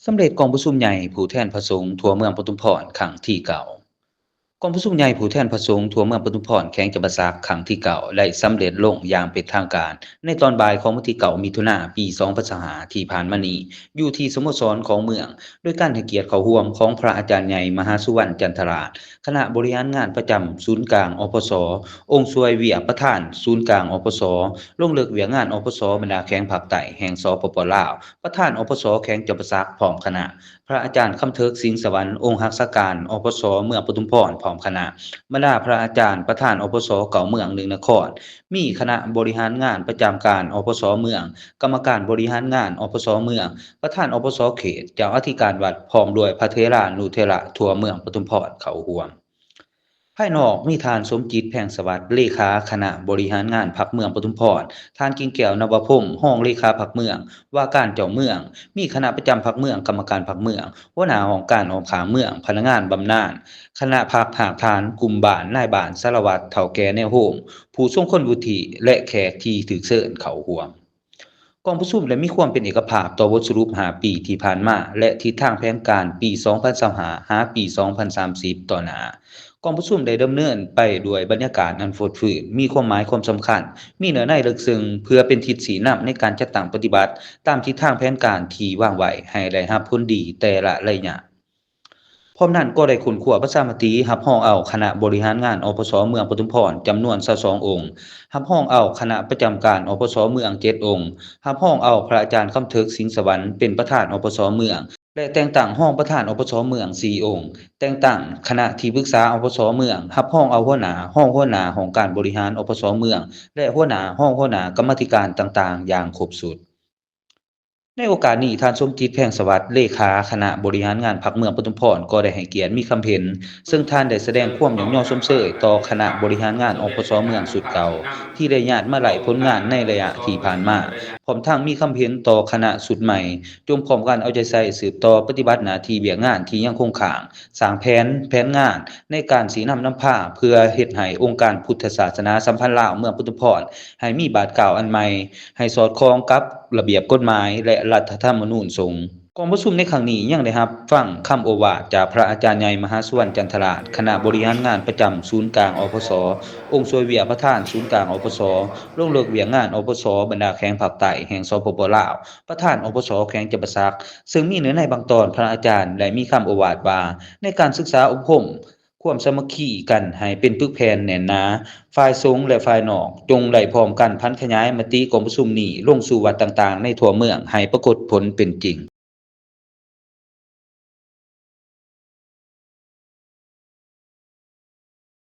ສຳເລັດກອງປະຊຸມໃຫຍ່ຜູ້ແທນພະສົງທົ່ວເມືອງປະທຸມພອນຄັ້ງທີເກົ້າ. ກອງປະຊຸມໃຫຍ່ຜູ້ແທນພະສົງທົ່ວເມືອງປະທຸມພອນ ແຂວງຈຳປາສັກ ຄັ້ງທີເກົ້າ ໄດ້ສຳເລັດລົງຢ່າງເປັນທາງການ ໃນຕອນບ່າຍຂອງວັນທີເກົ້າ ມິຖຸນາ ປີສອງພັນຊາວຫ້າ ທີ່ຜ່ານມານີ້ ຢູ່ທີ່ສະໂມສອນຂອງເມືອງ ໂດຍການໃຫ້ກຽດເຂົ້າຮ່ວມຂອງພະອາຈານໃຫຍ່ມະຫາສຸວັນ ຈັນທະລາດ, ຄະນະບໍລິຫານງານປະຈຳສູນກາງ ອພສ, ອົງຊ່ວຍວຽກປະທານສູນກາງ ອພສ, ລົງເລິກວຽກງານ ອພສ ບັນດາແຂວງພາກໃຕ້ແຫ່ງ ສປປ ລາວ, ປະທານ ອພສ ແຂວງຈຳປາສັກ ພ້ອມຄະນະ, ພະອາຈານ ຄຳເຖິກ ສິງສະຫວັນ ອົງຮັກສາການ ອພສ ເມືອງປະທຸມພອນ ພ້ອມຄະນະ, ບັນດາພະອາຈານ ປະທານ ອພສ ເກົ້າເມືອງ ໜຶ່ງນະຄອນ, ມີຄະນະບໍລິຫານງານປະຈຳການ ອພສ ເມືອງ, ກຳມະການບໍລິຫານງານ ອພສ ເມືອງ, ປະທານ ອພສ ເຂດ, ເຈົ້າອະທິການວັດ ພ້ອມດ້ວຍພະເຖລານຸເຖລະທົ່ວເມືອງປະທຸມພອນເຂົ້າຮ່ວມ. ພາຍນອກມີທ່ານ ສົມຈິດ ແພງສະຫວັດ ເລຂາຄະນະບໍລິຫານງານພັກເມືອງປະທຸມພອນ, ທ່ານ ກິ່ງແກ້ວ ນະວະພົງ ຮອງເລຂາພັກເມືອງ, ວ່າການເຈົ້າເມືອງ, ມີຄະນະປະຈຳພັກເມືອງ, ກຳມະການພັກເມືອງ, ຫົວໜ້າຫ້ອງການອ້ອມຂ້າງເມືອງ, ພະນັກງານບຳນານ, ຄະນະພັກຮາກຖານ, ກຸ່ມບ້ານ, ນາຍບ້ານ, ສາລະວັດ, ເຖົ້າແກ່ແນວໂຮມ, ຜູ້ຊົງຄຸນວຸດທິ ແລະ ແຂກທີ່ຖືກເຊີນເຂົ້າຮ່ວມ. ກອງປະຊຸມໄດ້ມີຄວາມເປັນເອກະພາບຕໍ່ບົດສະຫຼຸບຫ້າປີທີ່ຜ່ານມາ ແລະ ທິດທາງແຜນການປີສອງພັນຊາວຫ້າ ຫາປີສອງພັນສາມສິບຕໍ່ໜ້າ. ກອງປະຊຸມໄດ້ດຳເນີນໄປດ້ວຍບັນຍາກາດອັນຟົດຟື້ນ, ມີຄວາມໝາຍຄວາມສຳຄັນ, ມີເນື້ອໃນເລິກເຊິ່ງ ເພື່ອເປັນທິດຊີ້ນຳໃນການຈັດຕັ້ງປະຕິບັດຕາມທິດທາງແຜນການທີ່ວາງໄວ້ໃຫ້ໄດ້ຮັບຜົນດີແຕ່ລະໄລຍະ. ພ້ອມນັ້ນກໍໄດ້ຄົ້ນຄວ້າປະຊາມະຕິຮັບຮອງເອົາຄະນະບໍລິຫານງານ ອພສ ເມືອງປະທຸມພອນ ຈຳນວນຊາວສອງອົງ, ຮັບຮອງເອົາຄະນະປະຈຳການ ອພສ ເມືອງເຈັດອົງ, ຮັບຮອງເອົາພະອາຈານ ຄຳເຖິກ ສິງສະຫວັນ ເປັນປະທານ ອພສ ເມືອງ ແລະ ແຕ່ງຕັ້ງຮອງປະທານ ອພສ ເມືອງສີ່ອົງ, ແຕ່ງຕັ້ງຄະນະທີ່ປຶກສາ ອພສ ເມືອງ, ຮັບຮອງເອົາຫົວໜ້າ, ຮອງຫົວໜ້າຫ້ອງການບໍລິຫານ ອພສ ເມືອງ ແລະ ຫົວໜ້າ, ຮອງຫົວໜ້າກຳມາທິການຕ່າງໆຢ່າງຄົບຊຸດ. ໃນໂອກາດນີ້, ທ່ານ ສົມຈິດ ແພງສະຫວັດ ເລຂາຄະນະບໍລິຫານງານພັກເມືອງປະທຸມພອນ ກໍໄດ້ໃຫ້ກຽດມີຄຳເຫັນ, ເຊິ່ງທ່ານໄດ້ສະແດງຄວາມຍ້ອງຍໍຊົມເຊີຍຕໍ່ຄະນະບໍລິຫານງານ ອພສ ເມືອງຊຸດເກົ່າ ທີ່ໄດ້ຍາດມາໄລ່ຜົນງານໃນໄລຍະທີ່ຜ່ານມາ, ພ້ອມທັງມີຄຳເຫັນຕໍ່ຄະນະຊຸດໃໝ່, ຈົ່ງພ້ອມກັນເອົາໃຈໃສ່ສືບຕໍ່ປະຕິບັດໜ້າທີ່ວຽກງານທີ່ຍັງຄົງຄ້າງ, ສ້າງແຜນ, ແຜນງານໃນການຊີ້ນຳນຳພາ ເພື່ອເຮັດໃຫ້ອົງການພຸດທະສາສະໜາສຳພັນລາວເມືອງປະທຸມພອນ ໃຫ້ມີບາດກ້າວອັນໃໝ່, ໃຫ້ສອດຄ່ອງກັບລະບຽບກົດໝາຍ ແລະ ລັດຖະທຳມະນູນສົງ. ກອງປະຊຸມໃນຄັ້ງນີ້ຍັງໄດ້ຮັບຟັງຄຳໂອວາດຈາກພະອາຈານໃຫຍ່ມະຫາສຸວັນ ຈັນທະລາດ, ຄະນະບໍລິຫານງານປະຈຳສູນກາງ ອພສ, ອົງຊ່ວຍວຽກປະທານສູນກາງ ອພສ, ລົງເລິກວຽກງານ ອພສ ບັນດາແຂວງພາກໃຕ້ແຫ່ງ ສປປ ລາວ, ປະທານ ອພສ ແຂວງຈຳປາສັກ, ເຊິ່ງມີເນື້ອໃນບາງຕອນ ພະອາຈານໄດ້ມີຄຳໂອວາດວ່າ ໃນການສຶກສາອົບຮົມ ຄວາມສາມັກຄີກັນໃຫ້ເປັນປຶກແຜ່ນແໜ້ນໜາ, ຝ່າຍສົງ ແລະ ຝ່າຍນອກ ຈົ່ງໄດ້ພ້ອມກັນຜັນຂະຫຍາຍມະຕິກອງປະຊຸມນີ້ລົງສູ່ວັດຕ່າງໆໃນທົ່ວເມືອງໃຫ້ປາກົດຜົນເປັນຈິງ.